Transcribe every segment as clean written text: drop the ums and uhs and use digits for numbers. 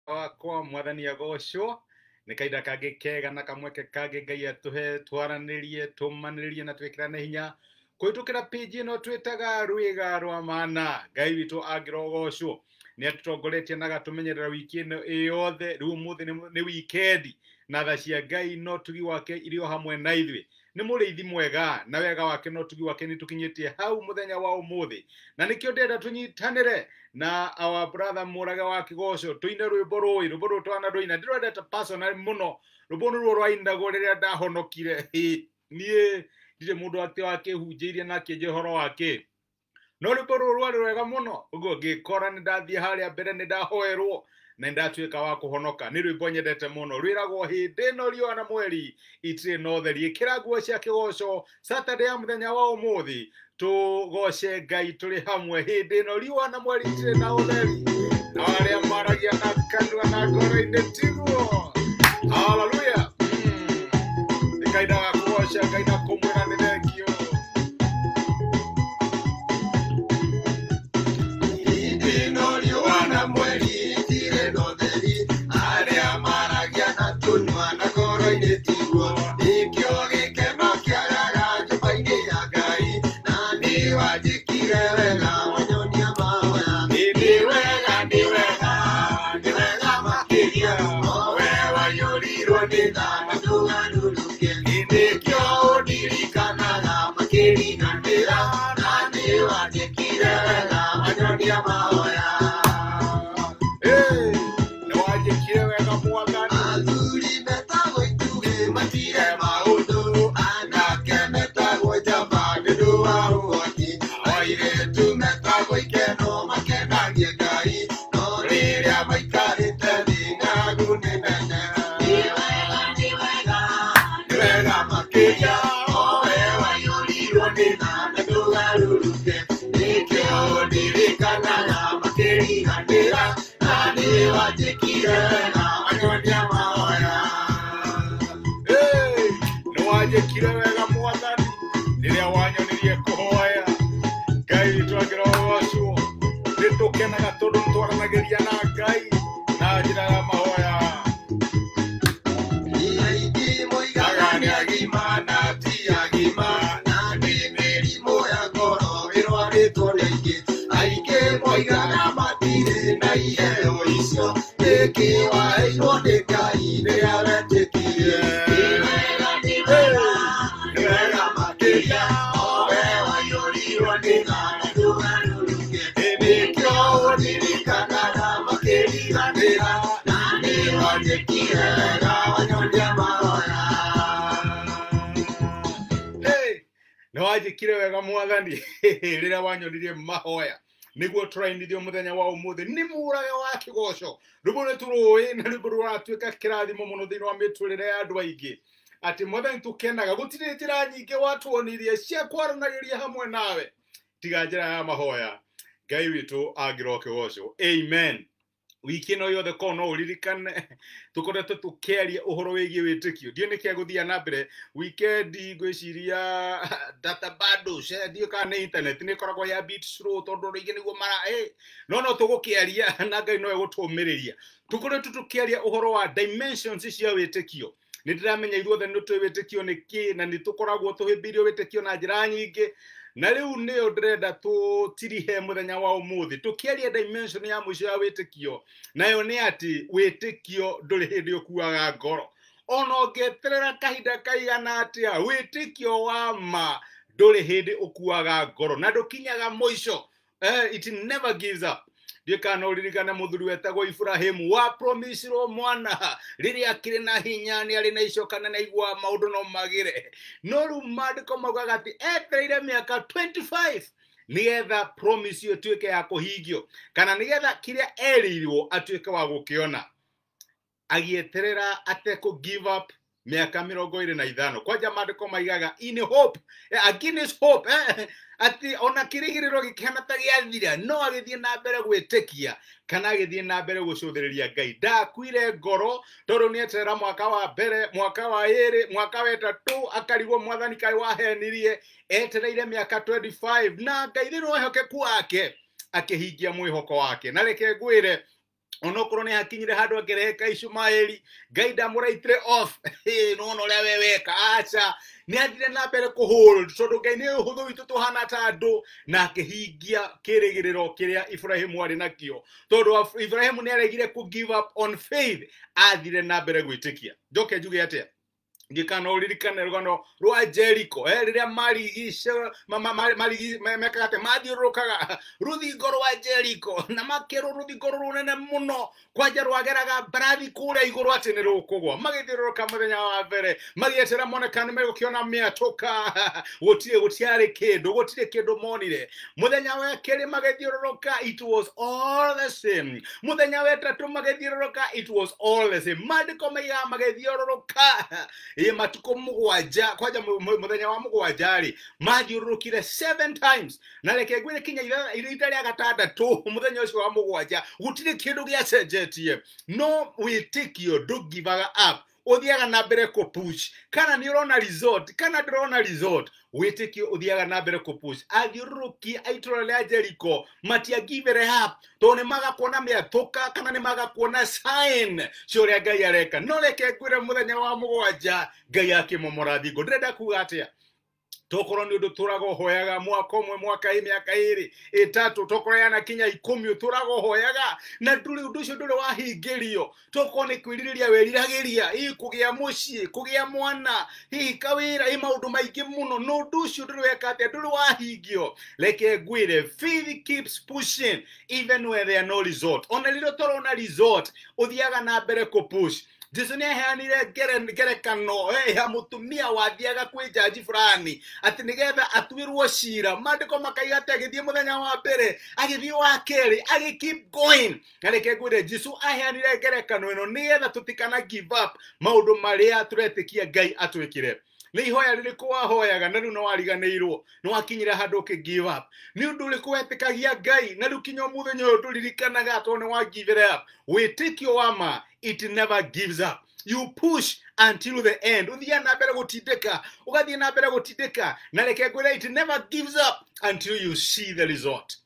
Wakwa mwathani agocwo nĩ kahinda kangĩ kega na kamweke kangĩ Ngai atũhe twaranĩrie, tũmanĩrĩrie na twĩkĩrane hinya kũhĩtũkĩra page ĩno twĩtaga Rwĩga rwa Mana. Ngai witũ angĩrogocwo nĩ atũtongoretie na agatũmenyerera wiki ĩno ĩyothe. Rĩu ũmũthĩ nĩ wikendi na tha cia Ngai no tugi wake irĩ o hamwe na ithuĩ. Nĩ mũrĩithi mwega na wega wake no tugi wake nĩ tũkinyĩtie hau mũthenya wa ũmũthĩ, na nĩkĩo ndĩrenda tũnyitanĩre na our brother Mũrage wa Kĩgoco tũine rwĩmbo rũĩ, rwĩmbo rũrũ twana rũina ndĩrwendete personally mũno. Rwĩmbo nĩruo rwainagwo rĩrĩa ndahonokire. Niĩ ndirĩ mũndũ atĩ wakĩhunjĩirie na akĩnjĩra ũhoro wake, no rwĩmbo rũrũ rwarĩ rwega mũno. Ũguo ngĩkora nĩ ndathiĩ harĩa mbere, nĩ ndahoerwo na nĩ ndatuĩka wa kũhonoka. Nĩ rwĩmbo nyendete mũno, rwĩragwo hĩndĩ ĩno riũa na mweri itirĩ na ũtheri. Ĩkĩra nguo cia kĩgoco Saturday ya mũthenya wa ũmũthĩ, tũgoce Ngai tũrĩ hamwe hĩndĩ ĩno riũa na mweri itirĩ na ũtheri, na arĩa maragia na kanua na ngoro-inĩ tiguo. Haleluya! Nĩ kahinda ga kũgoca Ngai na kũmwĩra nĩ thengio. Hĩndĩ ĩno riũa na mweri itirĩ na ũtheri, arĩa maragia na tũnua na ngoro-inĩ tiguo. Nĩkĩo gĩkeno kĩaraga nyũmba-inĩ ya Ngai, na nĩ wanjĩkire wega wanyonia mahoya. Nĩ wega, nĩ wega, nĩ wega makĩria, o we waiyũrirwo nĩ tha na ndũgarũrũke. Nĩkĩo ũndirikanaga makĩriganĩra, na nĩ wanjĩkire wega wanyonia mahoya. Hey, nĩ wanjĩkire wega mwathani. Athuri metagwo itugĩ matire maũndũ, anake metagwo njamba nĩ ũndũ wa ũhoti, airĩtu metagwo ikeno makenagie Ngai, no rĩrĩa maikarĩte thĩ ng'aragu nĩ nene. Nĩ wega, nĩ wega, nĩ wega makĩria, o we waiyũrirwo nĩ tha na ndũgarũrũke. Nĩkĩo ũndirikanaga makĩriganĩra, na nĩ wanjĩkire wega wanyonia mahoya. Hey, nĩ wanjĩkire wega mwathani rĩrĩa wanyonirie kũhoya. Ngai witũ angĩrogocwo, nĩ tũkenaga tondũ nĩ twaranagĩria na Ngai na njĩra ya mahoya. Aingĩ moigaga nĩ agima na ti agima, na nĩ mĩrimũ ya ngoro ĩrwarĩtwo nĩ aingĩ. Aingĩ moigaga matirĩ na iheo icio, nĩkĩ waheirwo nĩ Ngai rĩrĩa wetĩkirie. Nĩ wega, nĩ wega, nĩ wega makĩria, o we waiyũrirwo nĩ tha na ndũgarũrũke. Nĩkĩo ũndirikanaga makĩriganĩra, na nĩ wanjĩkire wega wanyonia mahoya. Hey, nĩ wanjĩkire wega mwathani rĩrĩa wanyonirie mahoya. Nĩguo tũrainithio mũthenya wa ũmũthĩ nĩ Mũrage wa Kĩgoco. Rwĩmbo nĩ tũrũĩ na rwĩmbo rũratuĩka kĩrathimo mũno thĩinĩ wa mĩtũrĩre ya andũ aingĩ, atĩ mwathani tũkenaga gũtirĩ njĩra nyingĩ watuonirie cia kwaranagĩria hamwe nawe tiga njĩra ya mahoya. Ngai witũ angĩrokĩgocwo, amen. Wiki ĩno yothe korwo no ũririkane tũkoretwo tũkĩaria ũhoro wĩgiĩ wĩtĩkio. Ndiũ nĩkĩ gũthiĩ na mbere wikendi, ngwĩciria data bundles, ndiũ kana nĩ internet nĩ ĩkoragwo ya bit slow tondũ rĩngĩ nĩguo mara no tũgũkĩaria na Ngai no egũtũmĩrĩria. Tũkoretwo tũkĩaria ũhoro wa dimensions cia wĩtĩkio. Nĩ ndĩramenya ithuothe nĩ tũĩ wĩtĩkio nĩ kĩ, na nĩ tũkoragwo tũhĩmbĩirie wĩtĩkio na njĩra nyingĩ, na rĩu nĩyo ndĩrenda tũtirihe mũthenya wa ũmũthĩ tũkĩaria dimension ya mũico ya wĩtĩkio, nayo nĩ atĩ wĩtĩkio ndũrĩ hĩndĩ ũkuaga ngoro. Ona ũngĩeterera kahinda kaigana atĩa, wĩtĩkio wa ma ndũrĩ hĩndĩ ũkuaga ngoro na ndũkinyaga mũico. It never gives up. Ndiũĩ kana no ũririkane mũthuri wetagwo Ibrahimu wa promisirwo mwana rĩrĩa akĩrĩ na hinya, nĩ arĩ na icoka na naigua maũndũ no magĩre, no rĩu maandĩko maugaga atĩ etereire mĩaka 25 nĩgetha promise ĩyo ĩtuĩke ya kũhingio, kana nĩgetha kĩrĩa erĩirwo atuĩke wa gũkĩona. Agĩeterera atekũ give up mĩaka 25. Kwanja maandĩko maigaga in hope, against hope, atĩ ona kĩrĩgĩrĩro gĩkĩhana ta gĩathira, no agĩthiĩ na mbere gwĩtĩkia kana agĩthiĩ na mbere gũcũthĩrĩria Ngai. Ndakuire ngoro tondũ nĩ eterera mwaka wa mbere, mwaka wa ĩrĩ, mwaka wa ĩtatũ, akarigwo mwathani kaĩ wahenirie. Etereire mĩaka 25 na Ngai thĩinĩ wa wĩhokeku wake akĩhingia mwĩhoko wake. Na reke ngwĩre Onokorwo nĩ hakinyire handũ akĩrehe ka Ishumaeli, Ngai ndamũraitire off. Nĩwona ũrĩa we weka, aca, nĩ athire na mbere kũhold, tondũ Ngai nĩ ũhũthũ witũ tũhana ta andũ, na akĩhingia kĩrĩgĩrĩro kĩrĩa Ibrahimu arĩ nakĩo, tondũ Ibrahimu nĩ aregire kũ give up on faith, athire na mbere gwĩtĩkia. Njoke njuge atĩa? Ngĩkana ũririkane rũgano rwa Jericho, rĩrĩa mekaga atĩa, mathiũrũrũkaga rũthingo rwa Jericho, na makĩrwo rũthingo rũnene mũno, kwanja rwageraga mbarathi kũrĩa igũrũ atĩ nĩ rũkũgwa. Magĩthiũrũrũka mũthenya wa mbere, magĩetera mone kana nĩmegũkĩona mĩatũka, gũtiarĩ kĩndũ, gũtirĩ kĩndũ monire. Mũthenya wa kerĩ magĩthiũrũrũka, it was all the same. Mũthenya wa ĩtatũ magĩthiũrũrũka, it was all the same. Maandĩko maigaga magĩthiũrũrũka matukũ mũgwanja, kwanja mũthenya wa mũgwanja rĩ, mathiũrũrũkire 7 times. Na reke ngwĩre kinya rita rĩa gatandatũ, mũthenya ũcio wa mũgwanja, gũtirĩ kĩndũ gĩacenjetie. No wĩtĩkio ndũgivaga up, ũthiaga na mbere kũpush. Kana nĩ ũrona result, kana ndũrona result, wĩtĩkio ũthiaga na mbere kũpush. Athiũrũrũki a itũũra rĩa Jericho matiagivere up, tondũ nĩ maga kuona mĩatũka, kana nĩ maga kuona sign cia ũrĩa Ngai areka. No reke ngwĩre mũthenya wa mũgwanja Ngai akĩmomora thingo. Ndĩrenda kuga atĩa? Tokorwo nĩ ũndũ tũraga ũhoyaga mwaka ũmwe, mwaka ĩ, mĩaka ĩrĩ, ĩtatũ, tokorwo yanakinya 10 ũtũraga ũhoyaga, na ndũrĩ ũndũ ũcio ndũrĩ wahingĩrio. Tokorwo nĩ kwĩrirĩria weriragĩria, hihi kũgĩa mũciĩ, kũgĩa mwana, hihi kawĩra, hihi maũndũ maingĩ mũno, no ũndũ ũcio ndũrĩ weka atĩa, ndũrĩ wahingio. Reke ngwĩre, faith keeps pushing even when there are no result. Ona rĩrĩa ũtarona result, ũthiaga na mbere kũpush. Jesu nĩ aheanire ngerekano ya mũtumia wathiaga kwĩ jaji fulani atĩ nĩgetha atuĩrwo cira. Maandĩko makaiga atĩ agĩthiĩ mũthenya wa mbere, agĩthiĩ wa kerĩ, agĩ keep going. Na reke ngwĩre, Jesu aheanire ngerekano ĩno nĩgetha tũtikana give up maũndũ marĩa tũretĩkia Ngai atwĩkire. Nĩ ihoya rĩrĩkũ wahoyaga na rĩu nĩ wariganĩirwo, nĩ wakinyire handũ ũkĩ give up? Nĩ ũndũ ũrĩkũ wetĩkagia Ngai na rĩu kinya mũthenya ũyũ ndũririkanaga tondũ nĩ wa give it up? Wĩtĩkio wa ma, it never gives up. You push until the end. Ũthiaga na mbere gũtindĩka, ũgathiĩ na mbere gũtindĩka, na reke ngwĩre, it never gives up until you see the result.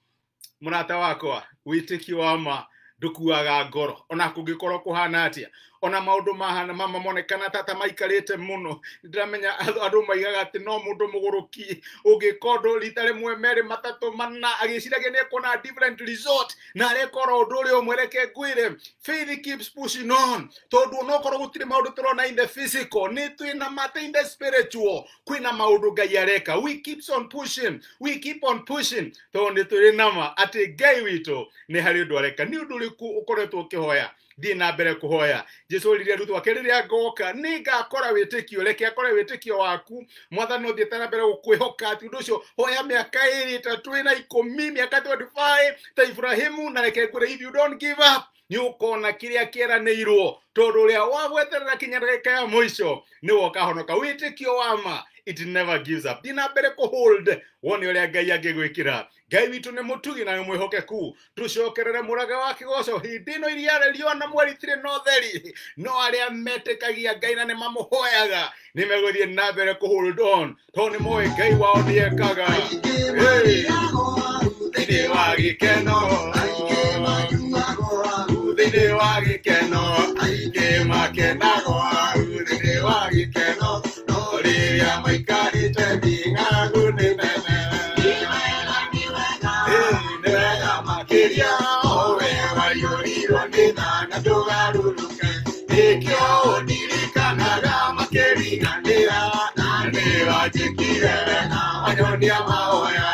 Mũrata wakwa, wĩtĩkio wa ma ndũkuaga ngoro, ona kũngĩkorwo kũhana atĩa, ona maũndũ mahana mama monekana tata maikarĩte mũno. Ndĩramenya andũ maigaga atĩ no mũndũ mũgũrũki ũngĩka ũndũ rita rĩmwe, merĩ, matatũ, mana, agĩciragia nĩ ekuona different result, na areka oro ũndũ ũrĩa ũmwe. Reke ngwĩre, faith keeps pushing on, tondũ onokorwo gũtirĩ maũndũ tũrona in the physical, nĩ twĩna mate in the spiritual, kwĩna maũndũ Ngai areka. We keeps on pushing, we keep on pushing, tondũ nĩ tũrĩ nama atĩ Ngai witũ nĩ harĩ ũndũ areka. Nĩ ũndũ ũrĩkũ ũkoretwo ũkĩhoya? Thiĩ na mbere kũhoya. Jesu oririe arutwo ake, rĩrĩa ngoka nĩ ngakora wĩtĩkio. Reke akore wĩtĩkio waku. Mwathani ũthiĩte na mbere gũkwĩhoka atĩ ũndũ ũcio hoya mĩaka ĩrĩ, ĩtatũ, ĩna, 10, mĩaka 25 ta Ibrahimu. Na reke ngwĩre, if you don't give up, nĩ ũkona kĩrĩa kĩeranĩirwo, tondũ ũrĩa wa gweterera kinya ndagĩka ya mũico nĩwe ũkahonoka. Wĩtĩkio wa ma, it never gives up. Thiĩ na mbere kũhold, wone ũrĩa Ngai angĩgwĩkĩra. Ngai witũ nĩ mũtugi na nĩ mwĩhokeku. Tũcokerere mũraga wa kĩgoco hĩndĩ ĩno iria riũa na mweri itirĩ na ũtheri, no arĩa metĩkagia Ngai na nĩ mamũhoyaga nĩ megũthiĩ na mbere kũhold on, tondũ nĩ moĩ Ngai wao nĩ ekaga. Thĩinĩ wa gĩkeno, thĩinĩ wa gĩkeno, aingĩ makenago thĩinĩ wa gĩkeno, no rĩrĩa maikarĩte thĩ ng'aragu nĩ nene. Nĩ wega makĩria o we waiyũrirwo nĩ tha na ndũgarũrũke, nĩkĩo ũndirikanaga makĩriganĩra, na nĩ wanjĩkire wega wanyonia mahoya.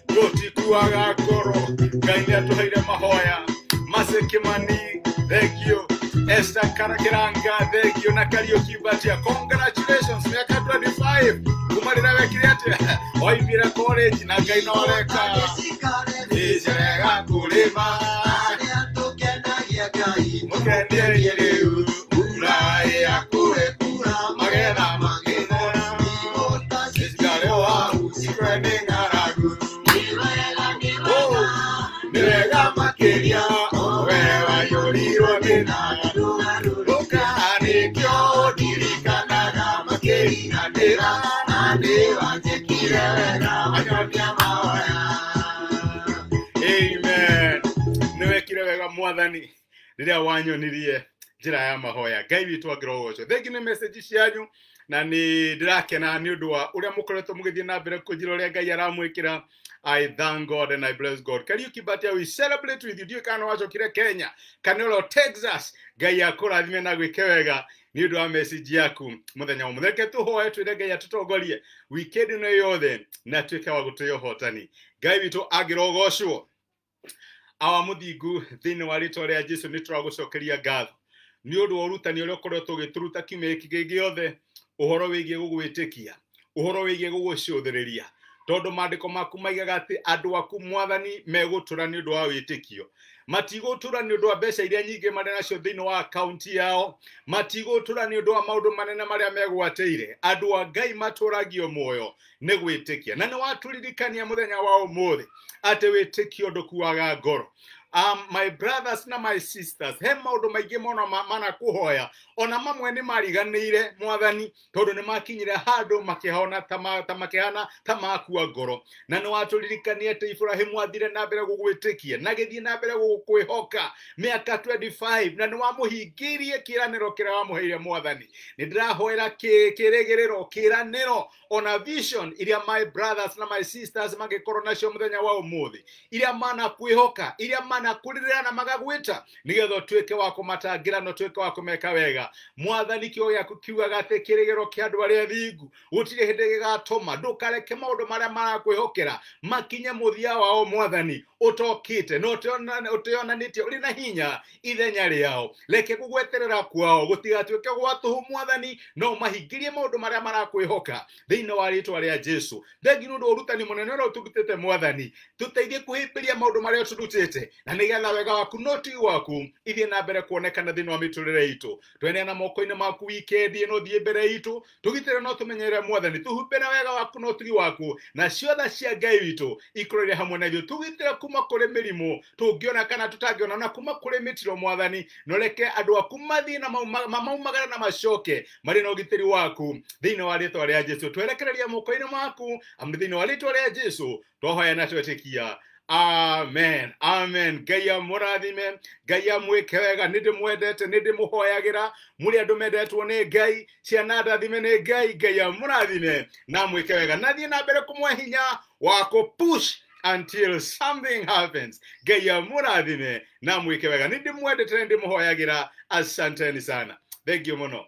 Tũtikuaga ngoro, Ngai nĩ atũheire mahoya. Masekimani, thank you. Esther Karakiranga, thank you. Na Kariuki Mbatia, congratulations, miaka 25 kuma rĩrĩa wekire atĩa, waimire college, na Ngai no areka. Icega kũrĩma mũkenie rĩu, mbura ĩyakuhe kura, magetha magĩthera, cikarĩ waru cikwe nĩ ng'aragu. Nĩ wega makĩria o we waiyũrirwo nĩ tha ũka, nĩkĩo ndirikanaga makĩriganĩra, na nĩ wanjĩkire wega wanyonia mahoya. Amen. Nĩ wekire wega Mwathani. Rĩrĩa wanyonirie njĩra ya mahoya. Ngai witũ angĩrogocwo. Thengi nĩ message cianyu na nĩ ndĩrakena nĩ ũndũ wa ũrĩa mũkoretwo mũgĩthiĩ na mbere kũnjĩra ũrĩa Ngai aramwĩkĩra. I thank God and I bless God. Kariuki Mbatia, we celebrate with you. Ndiũĩ kana wacokire Kenya kana ũrĩ Texas. Ngai akũrathime na gwĩke wega nĩ ũndũ wa message yaku mũthenya wa ũmũthĩ. Reke tũhoe twĩre Ngai atũtongorie weekend ĩno yothe na tuĩke wa gũtũhe ũhotani. Ngai witũ angĩrogocwo. Awa mũthingu, thĩinĩ wa rĩtwa rĩa Jesu nĩ tũragũcokeria ngatho nĩ ũndũ wa ũrutani ũrĩa ũkoretwo ũgĩtũruta kiumia gĩkĩ gĩothe, ũhoro wĩgiĩ gũgwĩtĩkia, ũhoro wĩgiĩ gũgũcũthĩrĩria, tondũ maandĩko maku maigaga atĩ andũ aku mwathani megũtũra nĩ ũndũ wa wĩtĩkio, matigũtũra nĩ ũndũ wa mbeca iria nyingĩ marĩ nacio thĩinĩ wa akaunti yao, matigũtũra nĩ ũndũ wa maũndũ manene marĩa megwatĩire. Andũ a Ngai matũragio muoyo nĩ gwĩtĩkia, na nĩ watũririkania mũthenya wa ũmũthĩ atĩ wĩtĩkio ndũkuaga ngoro. My brothers na my sisters, he maũndũ maingĩ mũno manakũhoya, ona mamwe nĩ mariganĩire mwathani, tondũ nĩ makinyire handũ makĩhona ta makĩhana ta makua ngoro. Na nĩ watũririkania atĩ Ibrahimu athire na mbere gũgwĩtĩkia na gĩthiĩ na mbere gũkwĩhoka mĩaka 25, na nĩ wamũhingĩirie kĩĩranĩro kĩrĩa wamũheire mwathani. Nĩ ndĩrahoera kĩrĩgĩrĩro, kĩĩranĩro, ona vision iria my brothers na my sisters mangĩkorwo nacio mũthenya wa ũmũthĩ, iria manakwĩhoka, iria manakũrĩrĩra na magagwĩta, nĩgetha ũtuĩke wa kũmatangĩra na ũtuĩke wa kũmeka wega. Mwathani, kiugo gĩaku kiugaga atĩ kĩrĩgĩrĩro kĩa andũ arĩa athingu gũtirĩ hĩndĩ gĩgatũma. Ndũkareke maũndũ marĩa marakwĩhokera makinye mũthia wao mwathani ũtokĩte na ũteonanĩtie ũrĩ na hinya ithenya rĩao. Reke gũgweterera kwao gũtigatuĩke gwa tũhũ mwathani, no mahingĩrie maũndũ marĩa marakwĩhoka thĩinĩ wa rĩtwa rĩa Jesu. Thengi nĩ ũndũ wa ũrutani mũnene ũrĩa ũtũrutĩte mwathani, tũteithie kũhĩmbĩria maũndũ marĩa ũtũrutĩte, na nĩgetha wega waku na ũtugi waku ithiĩ na mbere kuonekana thĩinĩ wa mĩtũrĩre itũ. Tweneana moko-inĩ maku wikendi ĩno, thiĩ mbere itũ, tũgitĩre no tũmenyerere mwathani, tũhumbĩre wega waku na ũtugi waku, na ciothe cia Ngai witũ ikorwo irĩ hamwe na ithuĩ. Tũgitĩre kuma kũrĩ mĩrimũ tũngĩona kana tũtangĩona, na kuma kũrĩ mĩtino mwathani, na ũreke andũ aku mathiĩ na maumagara na macoke marĩ na ũgitĩri waku thĩinĩ wa rĩtwa rĩa Jesu. Twerekereria moko-inĩ maku, amu thĩinĩ wa rĩtwa rĩa Jesu twahoya na twetĩkia. Amen. Amen. Ngai amũrathime, Ngai amwĩke wega. Nĩ ndĩmwendete, nĩ ndĩmũhoyagĩra. Mũrĩ andũ mendetwo nĩ Ngai, ciana ndathime nĩ Ngai. Ngai amũrathime na amwĩke wega, na thiĩ na mbere kũmwe hinya wa kũ push until something happens. Ngai amũrathime na amwĩke wega. Nĩ ndĩmwendete, nĩ ndĩmũhoyagĩra. Asanteni sana, thank you mũno.